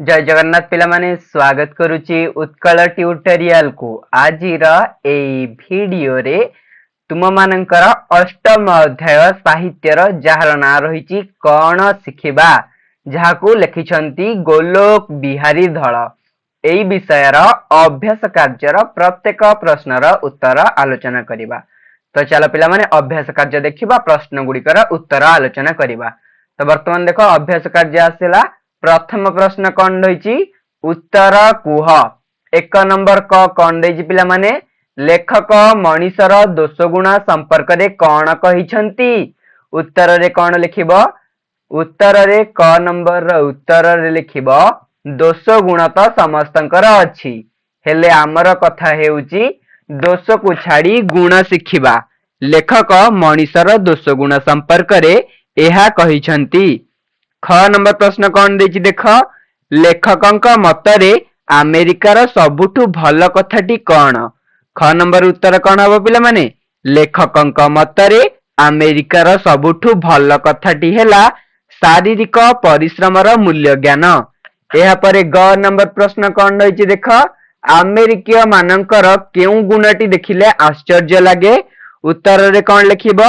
ଜୟ ଜଗନ୍ନାଥ ପିଲାମାନେ, ସ୍ୱାଗତ କରୁଛି ଉତ୍କଳ ଟ୍ୟୁଟୋରିଆଲକୁ। ଆଜିର ଏଇ ଭିଡିଓରେ ତୁମମାନଙ୍କର ଅଷ୍ଟମ ଅଧ୍ୟାୟ ସାହିତ୍ୟର, ଯାହାର ନାଁ ରହିଛି କଣ ଶିଖିବା, ଯାହାକୁ ଲେଖିଛନ୍ତି ଗୋଲୋକ ବିହାରୀ ଧଳ, ଏଇ ବିଷୟର ଅଭ୍ୟାସ କାର୍ଯ୍ୟର ପ୍ରତ୍ୟେକ ପ୍ରଶ୍ନର ଉତ୍ତର ଆଲୋଚନା କରିବା। ତ ଚାଲ ପିଲାମାନେ, ଅଭ୍ୟାସ କାର୍ଯ୍ୟ ଦେଖିବା, ପ୍ରଶ୍ନ ଗୁଡିକର ଉତ୍ତର ଆଲୋଚନା କରିବା। ତ ବର୍ତ୍ତମାନ ଦେଖ, ଅଭ୍ୟାସ କାର୍ଯ୍ୟ ଆସିଲା। ପ୍ରଥମ ପ୍ରଶ୍ନ କଣ ରହିଛି? ଉତ୍ତର କୁହ। 1 ନମ୍ବର କ କଣ ଦେଇଛି ପିଲାମାନେ? ଲେଖକ ମଣିଷର ଦୋଷ ଗୁଣ ସମ୍ପର୍କରେ କଣ କହିଛନ୍ତି? ଉତ୍ତରରେ କଣ ଲେଖିବ? ଉତ୍ତରରେ କ ନମ୍ବରର ଉତ୍ତରରେ ଲେଖିବ, ଦୋଷ ଗୁଣ ତ ସମସ୍ତଙ୍କର ଅଛି, ହେଲେ ଆମର କଥା ହେଉଛି ଦୋଷକୁ ଛାଡି ଗୁଣ ଶିଖିବା। ଲେଖକ ମଣିଷର ଦୋଷ ଗୁଣ ସମ୍ପର୍କରେ ଏହା କହିଛନ୍ତି। ଖ ନମ୍ବର ପ୍ରଶ୍ନ କଣ ଦେଇଛି ଦେଖ। ଲେଖକଙ୍କ ମତରେ ଆମେରିକାର ସବୁଠୁ ଭଲ କଥାଟି କଣ? ଖ ନମ୍ବର ଉତ୍ତର କଣ ହବ ପିଲାମାନେ? ଲେଖକଙ୍କ ମତରେ ଆମେରିକାର ସବୁଠୁ ଭଲ କଥାଟି ହେଲା ଶାରୀରିକ ପରିଶ୍ରମର ମୂଲ୍ୟ ଜ୍ଞାନ। ଏହାପରେ ଗ ନମ୍ବର ପ୍ରଶ୍ନ କଣ ରହିଛି ଦେଖ। ଆମେରିକୀୟ ମାନଙ୍କର କେଉଁ ଗୁଣଟି ଦେଖିଲେ ଆଶ୍ଚର୍ଯ୍ୟ ଲାଗେ? ଉତ୍ତରରେ କଣ ଲେଖିବ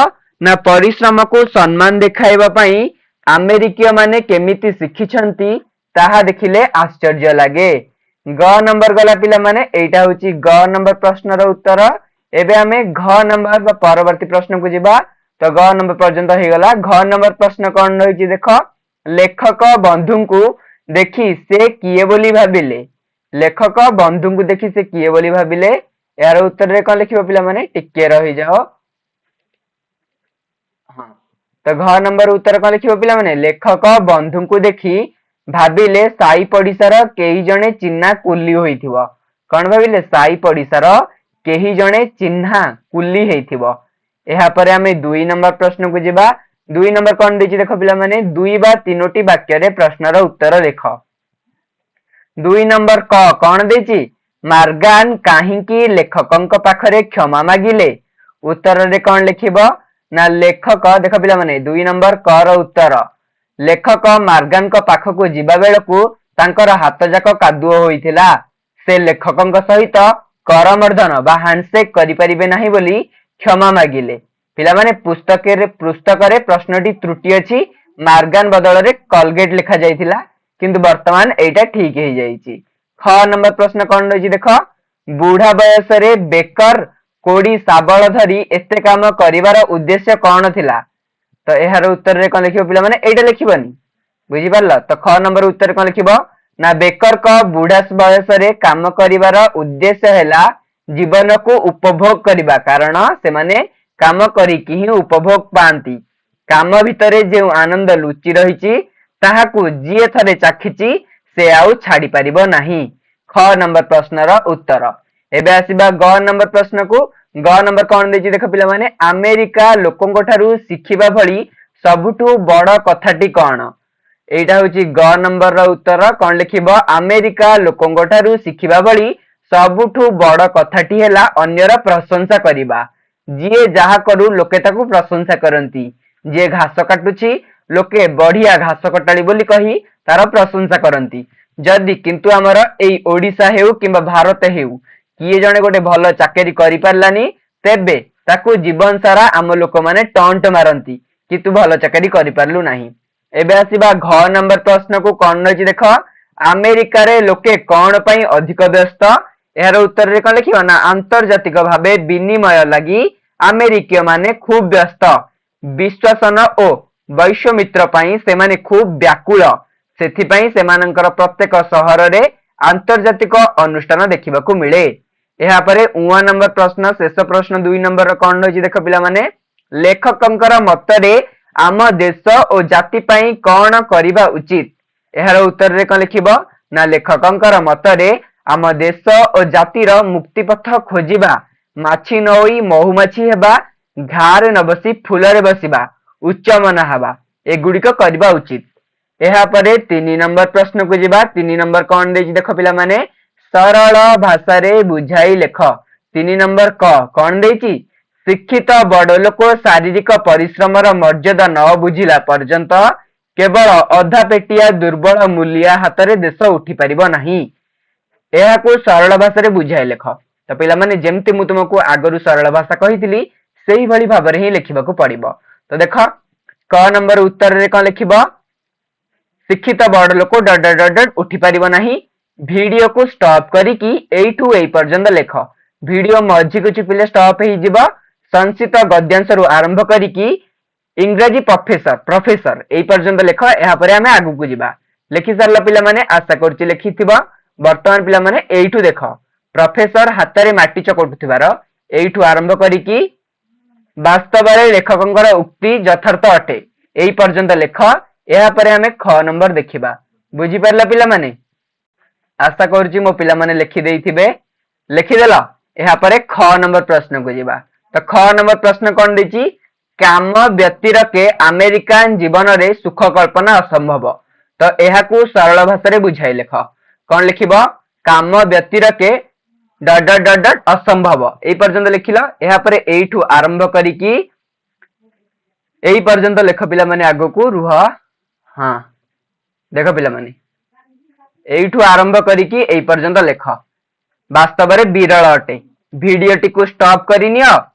ନା, ପରିଶ୍ରମକୁ ସମ୍ମାନ ଦେଖାଇବା ପାଇଁ ଆମେରିକୀୟ ମାନେ କେମିତି ଶିଖିଛନ୍ତି, ତାହା ଦେଖିଲେ ଆଶ୍ଚର୍ଯ୍ୟ ଲାଗେ। ଗ ନମ୍ବର ଗଲା ପିଲାମାନେ, ଏଇଟା ହଉଛି ଗ ନମ୍ବର ପ୍ରଶ୍ନର ଉତ୍ତର। ଏବେ ଆମେ ଘ ନମ୍ବର ବା ପରବର୍ତ୍ତୀ ପ୍ରଶ୍ନକୁ ଯିବା। ତ ଗ ନମ୍ବର ପର୍ଯ୍ୟନ୍ତ ହେଇଗଲା। ଘ ନମ୍ବର ପ୍ରଶ୍ନ କଣ ରହିଛି ଦେଖ। ଲେଖକ ବନ୍ଧୁଙ୍କୁ ଦେଖି ସେ କିଏ ବୋଲି ଭାବିଲେ? ଲେଖକ ବନ୍ଧୁଙ୍କୁ ଦେଖି ସେ କିଏ ବୋଲି ଭାବିଲେ? ଏହାର ଉତ୍ତରରେ କଣ ଲେଖିବ ପିଲାମାନେ? ଟିକେ ରହିଯାଅ। ହଁ, ତ ଘ ନମ୍ବର ଉତ୍ତର କଣ ଲେଖିବ ପିଲାମାନେ? ଲେଖକ ବନ୍ଧୁଙ୍କୁ ଦେଖି ଭାବିଲେ ସାଇ ପଡିଶାର କେହି ଜଣେ ଚିହ୍ନା କୁଲି ହୋଇଥିବ। କଣ ଭାବିଲେ? ସାଇ ପଡିଶାର କେହି ଜଣେ ଚିହ୍ନା କୁଲି ହେଇଥିବ। ଏହାପରେ ଆମେ 2 ନମ୍ବର ପ୍ରଶ୍ନକୁ ଯିବା। 2 ନମ୍ବର କଣ ଦେଇଛି ଦେଖ ପିଲାମାନେ। ଦୁଇ ବା ତିନୋଟି ବାକ୍ୟରେ ପ୍ରଶ୍ନର ଉତ୍ତର ଲେଖ। 2 ନମ୍ବର କ କଣ ଦେଇଛି? ମାର୍ଗାନ କାହିଁକି ଲେଖକଙ୍କ ପାଖରେ କ୍ଷମା ମାଗିଲେ? ଉତ୍ତରରେ କଣ ଲେଖିବ ନା, ଲେଖକ, ଦେଖ ପିଲାମାନେ, 2 ନମ୍ବର କ ର ଉତ୍ତର, ଲେଖକ ମାର୍ଗାନଙ୍କ ପାଖକୁ ଯିବା ବେଳକୁ ତାଙ୍କର ହାତ ଯାକ କାଦୁଅ ହୋଇଥିଲା। ସେ ଲେଖକଙ୍କ ସହିତ କରମର୍ଦ୍ଦନ ବା ହ୍ୟାଣ୍ଡସେକ୍ କରିପାରିବେ ନାହିଁ ବୋଲି କ୍ଷମା ମାଗିଲେ। ପିଲାମାନେ, ପୁସ୍ତକରେ ପ୍ରଶ୍ନଟି ତ୍ରୁଟି ଅଛି। ମାର୍ଗାନ ବଦଳରେ କଲଗେଟ ଲେଖା ଯାଇଥିଲା, କିନ୍ତୁ ବର୍ତ୍ତମାନ ଏଇଟା ଠିକ ହେଇଯାଇଛି। ଖ ନମ୍ବର ପ୍ରଶ୍ନ କଣ ରହିଛି ଦେଖ। ବୁଢା ବୟସରେ ବେକର କୋଡି ଶାବଳ ଧରି ଏତେ କାମ କରିବାର ଉଦ୍ଦେଶ୍ୟ କଣ ଥିଲା? ତ ଏହାର ଉତ୍ତରରେ କଣ ଲେଖିବ ପିଲାମାନେ? ଏଇଟା ଲେଖିବନି, ବୁଝିପାରିଲ? ତ ଖ ନମ୍ବର ଉତ୍ତର କଣ ଲେଖିବ ନା, ବେକରଙ୍କ ବୁଢା ବୟସରେ କାମ କରିବାର ଉଦ୍ଦେଶ୍ୟ ହେଲା ଜୀବନକୁ ଉପଭୋଗ କରିବା, କାରଣ ସେମାନେ କାମ କରିକି ହିଁ ଉପଭୋଗ ପାଆନ୍ତି। କାମ ଭିତରେ ଯେଉଁ ଆନନ୍ଦ ଲୁଚି ରହିଛି, ତାହାକୁ ଯିଏ ଥରେ ଚାଖିଛି, ସେ ଆଉ ଛାଡି ପାରିବ ନାହିଁ। ଖ ନମ୍ବର ପ୍ରଶ୍ନର ଉତ୍ତର। ଏବେ ଆସିବା ଗ ନମ୍ବର ପ୍ରଶ୍ନକୁ। ଗ ନମ୍ବର କଣ ଦେଇଛି ଦେଖ ପିଲାମାନେ। ଆମେରିକା ଲୋକଙ୍କ ଠାରୁ ଶିଖିବା ଭଳି ସବୁଠୁ ବଡ କଥାଟି କଣ? ଏଇଟା ହଉଛି ଗ ନମ୍ବରର ଉତ୍ତର। କଣ ଲେଖିବ? ଆମେରିକା ଲୋକଙ୍କ ଠାରୁ ଶିଖିବା ଭଳି ସବୁଠୁ ବଡ କଥାଟି ହେଲା ଅନ୍ୟର ପ୍ରଶଂସା କରିବା। ଯିଏ ଯାହା କରୁ, ଲୋକେ ତାକୁ ପ୍ରଶଂସା କରନ୍ତି। ଯିଏ ଘାସ କାଟୁଛି, ଲୋକେ ବଢିଆ ଘାସ କଟାଳି ବୋଲି କହି ତାର ପ୍ରଶଂସା କରନ୍ତି। ଯଦି କିନ୍ତୁ ଆମର ଏଇ ଓଡିଶା ହେଉ କିମ୍ବା ଭାରତ ହେଉ, କିଏ ଜଣେ ଗୋଟେ ଭଲ ଚାକିରି କରିପାରିଲାନି, ତେବେ ତାକୁ ଜୀବନ ସାରା ଆମ ଲୋକମାନେ ଟଣ୍ଟ ମାରନ୍ତି କି ତୁ ଭଲ ଚାକିରି କରିପାରିଲୁ ନାହିଁ। ଏବେ ଆସିବା ଘ ନମ୍ବର ପ୍ରଶ୍ନକୁ। କଣ ରହିଛି ଦେଖ। ଆମେରିକାରେ ଲୋକେ କଣ ପାଇଁ ଅଧିକ ବ୍ୟସ୍ତ? ଏହାର ଉତ୍ତରରେ କଣ ଲେଖିବ ନା, ଆନ୍ତର୍ଜାତିକ ଭାବେ ବିନିମୟ ଲାଗି ଆମେରିକୀୟ ମାନେ ଖୁବ ବ୍ୟସ୍ତ। ବିଶ୍ୱାସନ ଓ ବୈଷମିତ୍ର ପାଇଁ ସେମାନେ ଖୁବ ବ୍ୟାକୁଳ। ସେଥିପାଇଁ ସେମାନଙ୍କର ପ୍ରତ୍ୟେକ ସହରରେ ଆନ୍ତର୍ଜାତିକ ଅନୁଷ୍ଠାନ ଦେଖିବାକୁ ମିଳେ। ଏହାପରେ ଉଁ ନମ୍ବର ପ୍ରଶ୍ନ, ଶେଷ ପ୍ରଶ୍ନ 2 ନମ୍ବର କଣ ରହିଛି ଦେଖ ପିଲାମାନେ। ଲେଖକଙ୍କର ମତରେ ଆମ ଦେଶ ଓ ଜାତି ପାଇଁ କଣ କରିବା ଉଚିତ? ଏହାର ଉତ୍ତରରେ କଣ ଲେଖିବ ନା, ଲେଖକଙ୍କର ମତରେ ଆମ ଦେଶ ଓ ଜାତିର ମୁକ୍ତିପଥ ଖୋଜିବା, ମାଛି ନ ହୋଇ ମହୁମାଛି ହେବା, ଘାରେ ନ ବସି ଫୁଲରେ ବସିବା, ଉଚ୍ଚ ମନା ହେବା, ଏଗୁଡିକ କରିବା ଉଚିତ। ଏହାପରେ 3 ନମ୍ବର ପ୍ରଶ୍ନକୁ ଯିବା। 3 ନମ୍ବର କଣ ଦେଇଛି ଦେଖ ପିଲାମାନେ। ସରଳ ଭାଷାରେ ବୁଝାଇ ଲେଖ। 3 ନମ୍ବର କ କଣ ଦେଇଛି? ଶିକ୍ଷିତ ବଡ ଲୋକ ଶାରୀରିକ ପରିଶ୍ରମର ମର୍ଯ୍ୟାଦା ନ ବୁଝିଲା ପର୍ଯ୍ୟନ୍ତ କେବଳ ଅଧା ପେଟିଆ ଦୁର୍ବଳ ମୂଲିଆ ହାତରେ ଦେଶ ଉଠିପାରିବ ନାହିଁ। ଏହାକୁ ସରଳ ଭାଷାରେ ବୁଝାଇ ଲେଖ। ତ ପିଲାମାନେ, ଯେମିତି ମୁଁ ତୁମକୁ ଆଗରୁ ସରଳ ଭାଷା କହିଥିଲି, ସେଇଭଳି ଭାବରେ ହିଁ ଲେଖିବାକୁ ପଡିବ। ତ ଦେଖ, କ ନମ୍ବର ଉତ୍ତରରେ କଣ ଲେଖିବ? ଶିକ୍ଷିତ ବଡ ଲୋକ ଡଟ ଡଟ ଡଟ ଉଠି ପାରିବ ନାହିଁ। ଭିଡିଓକୁ ଷ୍ଟପ୍ କରିକି ଏଇଠୁ ଏଇ ପର୍ଯ୍ୟନ୍ତ ଲେଖ। ଭିଡିଓ ମଝିକୁ ଚିପିଲେ ଷ୍ଟପ୍ ହେଇଯିବ। ସଂଶିତ ଗଦ୍ୟାଂଶରୁ ଆରମ୍ଭ କରିକି ଇଂରାଜୀ ପ୍ରଫେସର ପ୍ରଫେସର ଏଇ ପର୍ଯ୍ୟନ୍ତ ଲେଖ। ଏହାପରେ ଆମେ ଆଗକୁ ଯିବା। ଲେଖି ସାରିଲ ପିଲାମାନେ? ଆଶା କରୁଛି ଲେଖିଥିବ। ବର୍ତ୍ତମାନ ପିଲାମାନେ, ଏଇଠୁ ଦେଖ, ପ୍ରଫେସର ହାତରେ ମାଟି ଚକଟୁଥିବାର ଏଇଠୁ ଆରମ୍ଭ କରିକି ବାସ୍ତବରେ ଲେଖକଙ୍କର ଉକ୍ତି ଯଥାର୍ଥ ଅଟେ, ଏଇ ପର୍ଯ୍ୟନ୍ତ ଲେଖ। ଏହାପରେ ଆମେ ଖ ନମ୍ବର ଦେଖିବା। ବୁଝିପାରିଲ ପିଲାମାନେ? ଆଶା କରୁଛି ମୋ ପିଲାମାନେ ଲେଖି ଦେଇଥିବେ। ଲେଖିଦେଲ? ଏହାପରେ ଖ ନମ୍ବର ପ୍ରଶ୍ନକୁ ଯିବା। ତ ଖ ନମ୍ବର ପ୍ରଶ୍ନ କଣ ଦେଇଛି? କାମ ବ୍ୟତିରେକେ ଆମେରିକାନ ଜୀବନରେ ସୁଖ କଳ୍ପନା ଅସମ୍ଭବ। ତ ଏହାକୁ ସରଳ ଭାଷାରେ ବୁଝାଇ ଲେଖ। କଣ ଲେଖିବ? କାମ ବ୍ୟତିରେକେ ଡଟ ଡଟ ଡଟ ଡଟ ଅସମ୍ଭବ, ଏଇ ପର୍ଯ୍ୟନ୍ତ ଲେଖିଲ। ଏହାପରେ ଏଇଠୁ ଆରମ୍ଭ କରିକି ଏଇ ପର୍ଯ୍ୟନ୍ତ ଲେଖ ପିଲାମାନେ। ଆଗକୁ ରୁହ। ହଁ, ଦେଖ ପିଲାମାନେ, ଏଇଠୁ ଆରମ୍ଭ କରିକି ଏଇ ପର୍ଯ୍ୟନ୍ତ ଲେଖ, ବାସ୍ତବରେ ବିରଳ ଅଟେ। ଭିଡିଓଟିକୁ ଷ୍ଟପ୍ କରିନିଅ,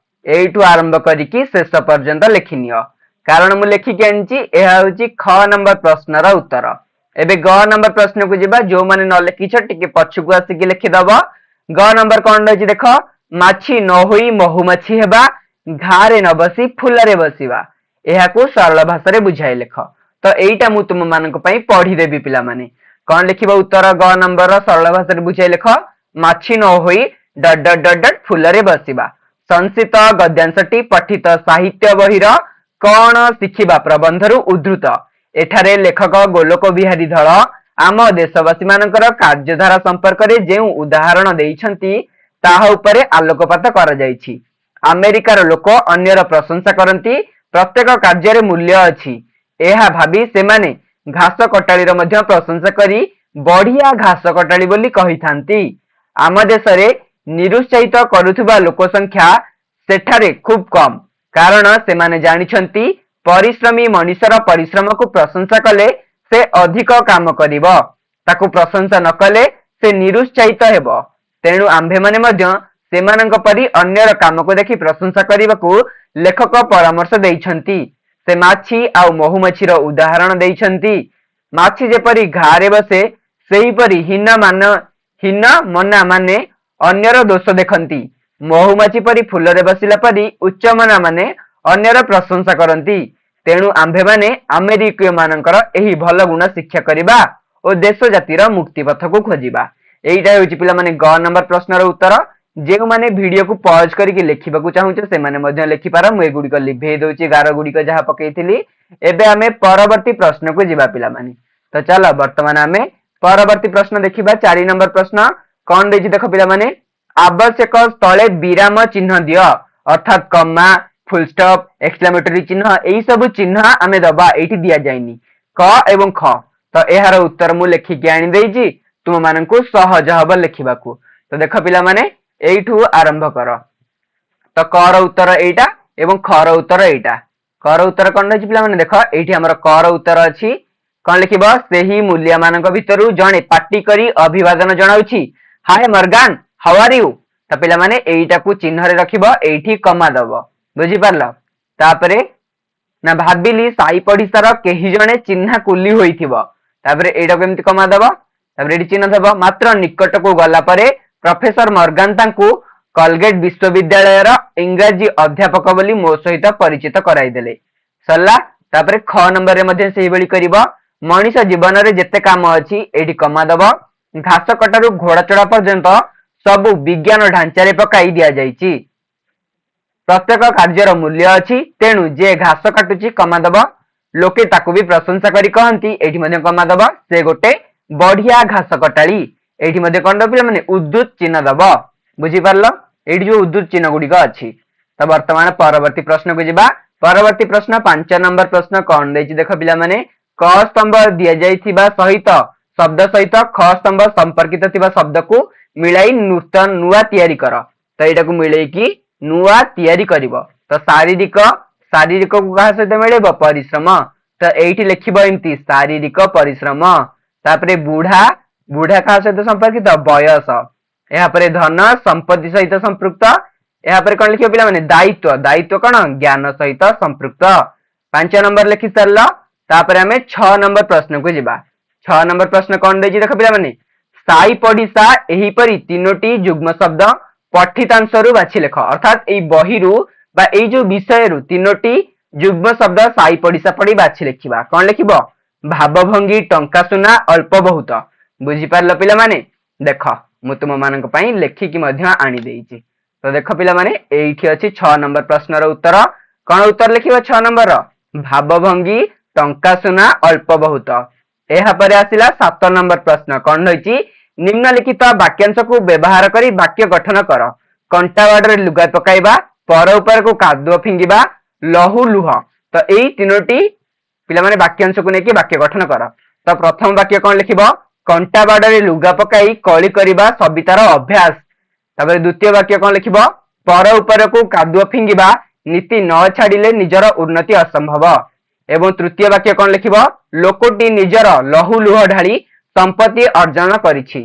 ଏଇଠୁ ଆରମ୍ଭ କରିକି ଶେଷ ପର୍ଯ୍ୟନ୍ତ ଲେଖିନିଅ, କାରଣ ମୁଁ ଲେଖିକି ଆଣିଛି। ଏହା ହଉଛି ଖ ନମ୍ବର ପ୍ରଶ୍ନର ଉତ୍ତର। ଏବେ ଗ ନମ୍ବର ପ୍ରଶ୍ନକୁ ଯିବା। ଯୋଉମାନେ ନ ଲେଖିଛ, ଟିକେ ପଛକୁ ଆସିକି ଲେଖିଦବ। ଗ ନମ୍ବର କଣ ରହିଛି ଦେଖ। ମାଛି ନ ହୋଇ ମହୁମାଛି ହେବା, ଘାରେ ନ ବସି ଫୁଲରେ ବସିବା। ଏହାକୁ ସରଳ ଭାଷାରେ ବୁଝାଇ ଲେଖ। ତ ଏଇଟା ମୁଁ ତୁମ ମାନଙ୍କ ପାଇଁ ପଢିଦେବି ପିଲାମାନେ। କଣ ଲେଖିବ ଉତ୍ତର? ଗ ନମ୍ବର ସରଳ ଭାଷାରେ ବୁଝାଇ ଲେଖ, ମାଛି ନ ହୋଇ ଡଟ ଡଟ ଡଟ ଡଟ ଫୁଲରେ ବସିବା। ସଂଶିତ ଗଦ୍ୟାଂଶଟି ପଠିତ ସାହିତ୍ୟ ବହିର କଣ ଶିଖିବା ପ୍ରବନ୍ଧରୁ ଉଦ୍ଧୃତ। ଏଠାରେ ଲେଖକ ଗୋଲୋକ ବିହାରୀ ଧଳ ଆମ ଦେଶବାସୀ ମାନଙ୍କର କାର୍ଯ୍ୟଧାରା ସମ୍ପର୍କରେ ଯେଉଁ ଉଦାହରଣ ଦେଇଛନ୍ତି, ତାହା ଉପରେ ଆଲୋକପାତ କରାଯାଇଛି। ଆମେରିକାର ଲୋକ ଅନ୍ୟର ପ୍ରଶଂସା କରନ୍ତି। ପ୍ରତ୍ୟେକ କାର୍ଯ୍ୟରେ ମୂଲ୍ୟ ଅଛି, ଏହା ଭାବି ସେମାନେ ଘାସ କଟାଳିର ମଧ୍ୟ ପ୍ରଶଂସା କରି ବଢିଆ ଘାସ କଟାଳି ବୋଲି କହିଥାନ୍ତି। ଆମ ଦେଶରେ ନିରୁତ୍ସାହିତ କରୁଥିବା ଲୋକ ସଂଖ୍ୟା ସେଠାରେ ଖୁବ କମ, କାରଣ ସେମାନେ ଜାଣିଛନ୍ତି, ପରିଶ୍ରମୀ ମଣିଷର ପରିଶ୍ରମକୁ ପ୍ରଶଂସା କଲେ ସେ ଅଧିକ କାମ କରିବ, ତାକୁ ପ୍ରଶଂସା ନ କଲେ ସେ ନିରୁତ୍ସାହିତ ହେବ। ତେଣୁ ଆମ୍ଭେମାନେ ମଧ୍ୟ ସେମାନଙ୍କ ପରି ଅନ୍ୟର କାମକୁ ଦେଖି ପ୍ରଶଂସା କରିବାକୁ ଲେଖକ ପରାମର୍ଶ ଦେଇଛନ୍ତି। ସେ ମାଛି ଆଉ ମହୁମାଛିର ଉଦାହରଣ ଦେଇଛନ୍ତି। ମାଛି ଯେପରି ଘାରେ ବସେ, ସେହିପରି ହୀନ ମନା ମାନେ ଅନ୍ୟର ଦୋଷ ଦେଖନ୍ତି। ମହୁମାଛି ପରି ଫୁଲରେ ବସିଲା ପରି ଉଚ୍ଚମନା ମାନେ ଅନ୍ୟର ପ୍ରଶଂସା କରନ୍ତି। ତେଣୁ ଆମ୍ଭେମାନେ ଆମେରିକୀୟ ମାନଙ୍କର ଏହି ଭଲ ଗୁଣ ଶିକ୍ଷା କରିବା ଓ ଦେଶ ଜାତିର ମୁକ୍ତି ପଥକୁ ଖୋଜିବା। ଏଇଟା ହେଉଛି ପିଲାମାନେ ଗ ନମ୍ବର ପ୍ରଶ୍ନର ଉତ୍ତର। ଯେଉଁମାନେ ଭିଡିଓକୁ ପଜ କରିକି ଲେଖିବାକୁ ଚାହୁଁଛ, ସେମାନେ ମଧ୍ୟ ଲେଖିପାର। ମୁଁ ଏଗୁଡିକ ଲିଭେଇ ଦଉଛି, ଗାର ଗୁଡିକ ଯାହା ପକେଇଥିଲି। ଏବେ ଆମେ ପରବର୍ତ୍ତୀ ପ୍ରଶ୍ନକୁ ଯିବା ପିଲାମାନେ। ତ ଚାଲ, ବର୍ତ୍ତମାନ ଆମେ ପରବର୍ତ୍ତୀ ପ୍ରଶ୍ନ ଦେଖିବା। 4 ନମ୍ବର ପ୍ରଶ୍ନ କଣ ଦେଇଛି ଦେଖ ପିଲାମାନେ। ଆବଶ୍ୟକ ସ୍ଥଳେ ବିରାମ ଚିହ୍ନ ଦିଅ। ଅର୍ଥାତ କମା, ଫୁଲ ଷ୍ଟପ୍, ଏକ୍ସକ୍ଲାମେଟୋରୀ ଚିହ୍ନ, ଏଇ ସବୁ ଚିହ୍ନ ଆମେ ଦବା। ଏଇଠି ଦିଆଯାଇନି କ ଏବଂ ଖ। ତ ଏହାର ଉତ୍ତର ମୁଁ ଲେଖିକି ଆଣିଦେଇଛି, ତୁମ ମାନଙ୍କୁ ସହଜ ହବ ଲେଖିବାକୁ। ତ ଦେଖ ପିଲାମାନେ, ଏଇଠୁ ଆରମ୍ଭ କର। ତ କ ର ଉତ୍ତର ଏଇଟା ଏବଂ ଖ ର ଉତ୍ତର ଏଇଟା। କ ର ଉତ୍ତର କଣ ରହିଛି ପିଲାମାନେ? ଦେଖ, ଏଇଠି ଆମର କ ର ଉତ୍ତର ଅଛି। କଣ ଲେଖିବ? ସେହି ମୂଲିଆ ମାନଙ୍କ ଭିତରୁ ଜଣେ ପାଟି କରି ଅଭିବାଦନ ଜଣାଉଛି, "Hi Morgan, how are you?" ତ ପିଲାମାନେ, ଏଇଟାକୁ ଚିହ୍ନରେ ରଖିବ, ଏଇଠି କମା ଦବ। ବୁଝିପାରିଲ? ତାପରେ ନା, ଭାବିଲି ସାଇ ପଡିଶାର କେହି ଜଣେ ଚିହ୍ନା କୁଲି ହୋଇଥିବ। ତାପରେ ଏଇଟାକୁ ଏମିତି କମା ଦବ, ତାପରେ ଏଇଠି ଚିହ୍ନ ଦବ। ମାତ୍ର ନିକଟକୁ ଗଲା ପରେ ପ୍ରଫେସର ମର୍ଗାନ ତାଙ୍କୁ କଲଗେଟ ବିଶ୍ୱବିଦ୍ୟାଳୟର ଇଂରାଜୀ ଅଧ୍ୟାପକ ବୋଲି ମୋ ସହିତ ପରିଚିତ କରାଇଦେଲେ। ସରିଲା। ତାପରେ ଖ ନମ୍ବରରେ ମଧ୍ୟ ସେଇଭଳି କରିବ। ମଣିଷ ଜୀବନରେ ଯେତେ କାମ ଅଛି, ଏଇଠି କମା ଦବ। ଘାସ କଟାରୁ ଘୋଡା ଚଢା ପର୍ଯ୍ୟନ୍ତ ସବୁ ବିଜ୍ଞାନ ଢାଞ୍ଚାରେ ପକାଇ ଦିଆଯାଇଛି। ପ୍ରତ୍ୟେକ କାର୍ଯ୍ୟର ମୂଲ୍ୟ ଅଛି। ତେଣୁ ଯେ ଘାସ କାଟୁଛି, କମା ଦବ, ଲୋକେ ତାକୁ ବି ପ୍ରଶଂସା କରି କହନ୍ତି, ଏଇଠି ମଧ୍ୟ କମା ଦବ, ସେ ଗୋଟେ ବଢିଆ ଘାସ କଟାଳି। ଏଇଠି ମଧ୍ୟ କଣ ଦବ ପିଲାମାନେ? ଉଦ୍ଧୃତ ଚିହ୍ନ ଦବ। ବୁଝିପାରିଲ? ଏଇଠି ଯୋଉ ଉଦ୍ଧୃତ ଚିହ୍ନ ଗୁଡିକ ଅଛି। ତ ବର୍ତ୍ତମାନ ପରବର୍ତ୍ତୀ ପ୍ରଶ୍ନକୁ ଯିବା। ପରବର୍ତ୍ତୀ ପ୍ରଶ୍ନ 5 ନମ୍ବର ପ୍ରଶ୍ନ କଣ ଦେଇଛି ଦେଖ ପିଲାମାନେ। କ ସ୍ତମ୍ଭ ଦିଆଯାଇଥିବା ସହିତ ଶବ୍ଦ ସହିତ ଖ ସ୍ତମ୍ଭ ସମ୍ପର୍କିତ ଥିବା ଶବ୍ଦକୁ ମିଳାଇ ନୂତନ ନୂଆ ତିଆରି କର। ତ ଏଇଟାକୁ ମିଳେଇକି ନୂଆ ତିଆରି କରିବ। ତ ଶାରୀରିକ, ଶାରୀରିକକୁ କାହା ସହିତ ମିଳେଇବ? ପରିଶ୍ରମ। ତ ଏଇଠି ଲେଖିବ ଏମିତି ଶାରୀରିକ ପରିଶ୍ରମ। ତାପରେ ବୁଢା। ବୁଢା କାହା ସହିତ ସମ୍ପର୍କିତ? ବୟସ। ଏହାପରେ ଧନ, ସମ୍ପତ୍ତି ସହିତ ସମ୍ପୃକ୍ତ। ଏହାପରେ କଣ ଲେଖିବ ପିଲାମାନେ? ଦାୟିତ୍ୱ। ଦାୟିତ୍ୱ କଣ? ଜ୍ଞାନ ସହିତ ସମ୍ପୃକ୍ତ। 5 ନମ୍ବର ଲେଖି ସାରିଲ। ତାପରେ ଆମେ 6 ନମ୍ବର ପ୍ରଶ୍ନକୁ ଯିବା। 6 ନମ୍ବର ପ୍ରଶ୍ନ କଣ ଦେଇଛି ଦେଖ ପିଲାମାନେ। ସାଇ ପଡିଶା ଏହିପରି ତିନୋଟି ଯୁଗ୍ମ ଶବ୍ଦ ପଠିତାଂଶରୁ ବାଛି ଲେଖ। ଅର୍ଥାତ ଏଇ ବହିରୁ ବା ଏଇ ଯୋଉ ବିଷୟରୁ ତିନୋଟି ଯୁଗ୍ମ ଶବ୍ଦ ସାଇ ପଡିଶା ପଡି ବାଛି ଲେଖିବା। କଣ ଲେଖିବ? ଭାବଭଙ୍ଗୀ, ଟଙ୍କା ସୁନା, ଅଳ୍ପ ବହୁତ। ବୁଝିପାରିଲ ପିଲାମାନେ? ଦେଖ, ମୁଁ ତୁମ ମାନଙ୍କ ପାଇଁ ଲେଖିକି ମଧ୍ୟ ଆଣି ଦେଇଛି। ତ ଦେଖ ପିଲାମାନେ, ଏଇଠି ଅଛି 6 ନମ୍ବର ପ୍ରଶ୍ନର ଉତ୍ତର। କଣ ଉତ୍ତର ଲେଖିବ 6 ନମ୍ବର? ଭାବଭଙ୍ଗୀ, ଟଙ୍କା ସୁନା, ଅଳ୍ପ ବହୁତ। ଏହାପରେ ଆସିଲା 7 ନମ୍ବର ପ୍ରଶ୍ନ। କଣ ରହିଛି? ନିମ୍ନଲିଖିତ ବାକ୍ୟାଂଶକୁ ବ୍ୟବହାର କରି ବାକ୍ୟ ଗଠନ କର। କଣ୍ଟା ବାଡରେ ଲୁଗା ପକାଇବା, ପର ଉପରକୁ କାଦୁଅ ଫିଙ୍ଗିବା, ଲହୁ ଲୁହ। ତ ଏଇ ତିନୋଟି ପିଲାମାନେ ବାକ୍ୟାଂଶକୁ ନେଇକି ବାକ୍ୟ ଗଠନ କର। ତ ପ୍ରଥମ ବାକ୍ୟ କଣ ଲେଖିବ? କଣ୍ଟା ବାଡରେ ଲୁଗା ପକାଇ କଳି କରିବା ସବିତାର ଅଭ୍ୟାସ। ତାପରେ ଦ୍ୱିତୀୟ ବାକ୍ୟ କଣ ଲେଖିବ? ପର ଉପରକୁ କାଦୁଅ ଫିଙ୍ଗିବା ନୀତି ନ ଛାଡିଲେ ନିଜର ଉନ୍ନତି ଅସମ୍ଭବ। ଏବଂ ତୃତୀୟ ବାକ୍ୟ କଣ ଲେଖିବ? ଲୋକଟି ନିଜର ଲହୁ ଲୁହ ଢାଳି ସମ୍ପତ୍ତି ଅର୍ଜନ କରିଛି।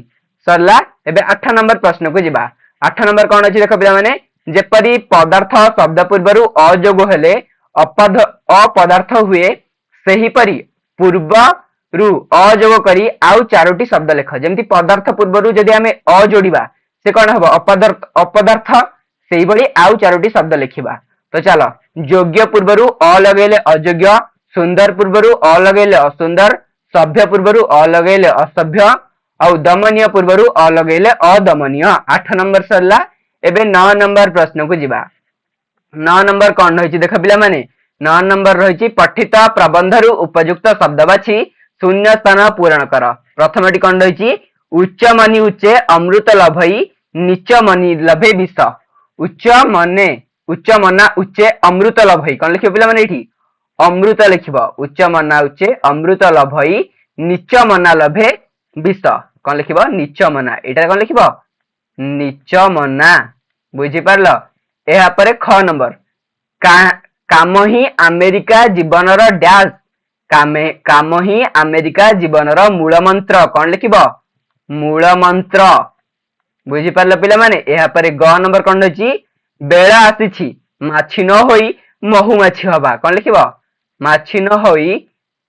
ସରିଲା। ଏବେ 8 ନମ୍ବର ପ୍ରଶ୍ନକୁ ଯିବା। 8 ନମ୍ବର କଣ ଅଛି ଦେଖ ପିଲାମାନେ। ଯେପରି ପଦାର୍ଥ ଶବ୍ଦ ପୂର୍ବରୁ ଅ ଯୋଗ ହେଲେ ଅପଦାର୍ଥ ହୁଏ, ସେହିପରି ପୂର୍ବରୁ ଅ ଯୋଗ କରି ଆଉ ଚାରୋଟି ଶବ୍ଦ ଲେଖ। ଯେମିତି ପଦାର୍ଥ ପୂର୍ବରୁ ଯଦି ଆମେ ଅ ଯୋଡିବା, ସେ କଣ ହବ? ଅପଦାର୍ଥ, ଅପଦାର୍ଥ। ସେଇଭଳି ଆଉ ଚାରୋଟି ଶବ୍ଦ ଲେଖିବା। ତ ଚାଲ, ଯୋଗ୍ୟ ପୂର୍ବରୁ ଅ ଲଗେଇଲେ ଅଯୋଗ୍ୟ, ସୁନ୍ଦର ପୂର୍ବରୁ ଅ ଲଗେଇଲେ ଅସୁନ୍ଦର, ସଭ୍ୟ ପୂର୍ବରୁ ଅ ଲଗେଇଲେ ଅସଭ୍ୟ, ଆଉ ଦମନୀୟ ପୂର୍ବରୁ ଅ ଲଗେଇଲେ ଅଦମନୀୟ। 8 ନମ୍ବର ସରିଲା। ଏବେ 9 ନମ୍ବର ପ୍ରଶ୍ନକୁ ଯିବା। 9 ନମ୍ବର କଣ ରହିଛି ଦେଖ ପିଲାମାନେ। 9 ନମ୍ବର ରହିଛି, ପଠିତ ପ୍ରବନ୍ଧରୁ ଉପଯୁକ୍ତ ଶବ୍ଦ ବାଛି ଶୂନ୍ୟ ସ୍ଥାନ ପୂରଣ କର। ପ୍ରଥମଟି କଣ ରହିଛି? ଉଚ୍ଚ ମନି ଉଚ୍ଚେ ଅମୃତ ଲଭଇ, ନୀଚ ମନି ଲଭେ ବିଷ। ଉଚ୍ଚ ମନେ, ଉଚ୍ଚ ମନା ଉଚ୍ଚେ ଅମୃତ ଲଭଇ। କଣ ଲେଖିବ ପିଲାମାନେ ଏଇଠି? ଅମୃତ ଲେଖିବ। ଉଚ୍ଚ ମନା ଉଚ୍ଚେ ଅମୃତ ଲଭଇ, ନୀଚ ମନା ଲଭେ ବିଷ। କଣ ଲେଖିବ? ନୀଚ ମନା। ଏଇଟା କଣ ଲେଖିବ? ନୀଚ ମନା। ବୁଝିପାରିଲ? ଏହାପରେ ଖ ନମ୍ବର, କାମ ହିଁ ଆମେରିକା ଜୀବନର ଡ୍ୟାସ୍। କାମ ହିଁ ଆମେରିକା ଜୀବନର ମୂଳ ମନ୍ତ୍ର। କଣ ଲେଖିବ? ମୂଳ ମନ୍ତ୍ର। ବୁଝିପାରିଲ ପିଲାମାନେ? ଏହାପରେ ଗ ନମ୍ବର କଣ ରହିଛି? ବେଳ ଆସିଛି ମାଛି ନ ହୋଇ ମହୁମାଛି ହବା। କଣ ଲେଖିବ? ମାଛି ନ ହୋଇ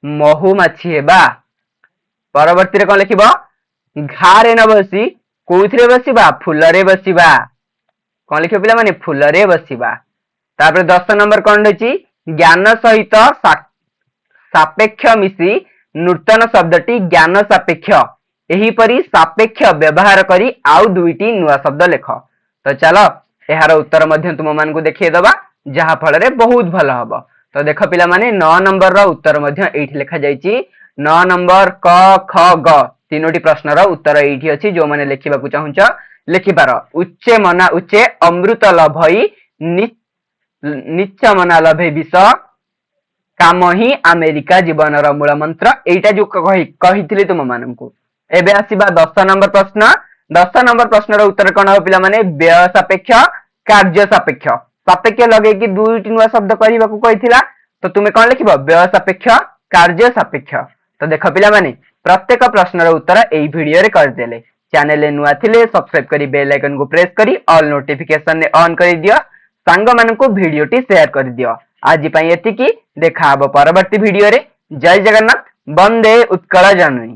ମହୁମାଛି ହେବା। ପରବର୍ତ୍ତୀରେ କଣ ଲେଖିବ? ଘାରେ ନ ବସି କୋଉଥିରେ ବସିବା? ଫୁଲରେ ବସିବା। କଣ ଲେଖିବ ପିଲାମାନେ? ଫୁଲରେ ବସିବା। ତାପରେ 10 ନମ୍ବର କଣ ରହିଛି? ଜ୍ଞାନ ସହିତ ସାପେକ୍ଷ ମିଶି ନୂତନ ଶବ୍ଦଟି ଜ୍ଞାନ ସାପେକ୍ଷ। ଏହିପରି ସାପେକ୍ଷ ବ୍ୟବହାର କରି ଆଉ ଦୁଇଟି ନୂଆ ଶବ୍ଦ ଲେଖ। ତ ଚାଲ, ଏହାର ଉତ୍ତର ମଧ୍ୟ ତୁମମାନଙ୍କୁ ଦେଖେଇଦବା, ଯାହା ଫଳରେ ବହୁତ ଭଲ ହବ। ତ ଦେଖ ପିଲାମାନେ, 9 ନମ୍ବରର ଉତ୍ତର ମଧ୍ୟ ଏଇଠି ଲେଖାଯାଇଛି। 9 ନମ୍ବର କ, ଖ, ଗ ତିନୋଟି ପ୍ରଶ୍ନର ଉତ୍ତର ଏଇଠି ଅଛି। ଯୋଉମାନେ ଲେଖିବାକୁ ଚାହୁଁଛ, ଲେଖିପାର। ଉଚ୍ଚେ ମନା ଉଚ୍ଚେ ଅମୃତ ଲଭଇ, ନୀଚ ମନା ଲଭେ ବିଷ, କାମ ହିଁ ଆମେରିକା ଜୀବନର ମୂଳ ମନ୍ତ୍ର। ଏଇଟା ଯୋଉ କହିଥିଲି ତୁମ ମାନଙ୍କୁ। ଏବେ ଆସିବା 10 ନମ୍ବର ପ୍ରଶ୍ନ। 10 ନମ୍ବର ପ୍ରଶ୍ନର ଉତ୍ତର କଣ ହବ ପିଲାମାନେ? ବ୍ୟୟ ସାପେକ୍ଷ, କାର୍ଯ୍ୟ ସାପେକ୍ଷ। ସାପେକ୍ଷ ଲଗେଇକି ଦୁଇଟି ନୂଆ ଶବ୍ଦ କରିବାକୁ କହିଥିଲା। ତ ତୁମେ କଣ ଲେଖିବ? ବ୍ୟୟ ସାପେକ୍ଷ, କାର୍ଯ୍ୟ ସାପେକ୍ଷ। ତ ଦେଖ ପିଲାମାନେ, ପ୍ରତ୍ୟେକ ପ୍ରଶ୍ନର ଉତ୍ତର ଏଇ ଭିଡିଓରେ କରିଦେଲେ। ଚ୍ୟାନେଲରେ ନୂଆ ଥିଲେ ସବସ୍କ୍ରାଇବ କରି ବେଲ୍ ଆଇକନକୁ ପ୍ରେସ୍ କରି ଅଲ୍ ନୋଟିଫିକେସନରେ ଅନ୍ କରିଦିଅ। ସାଙ୍ଗମାନଙ୍କୁ ଭିଡିଓଟି ସେୟାର କରିଦିଅ। ଆଜି ପାଇଁ ଏତିକି। ଦେଖା ହବ ପରବର୍ତ୍ତୀ ଭିଡିଓରେ। ଜୟ ଜଗନ୍ନାଥ, ବନ୍ଦେ ଉତ୍କଳ ଜନନୀ।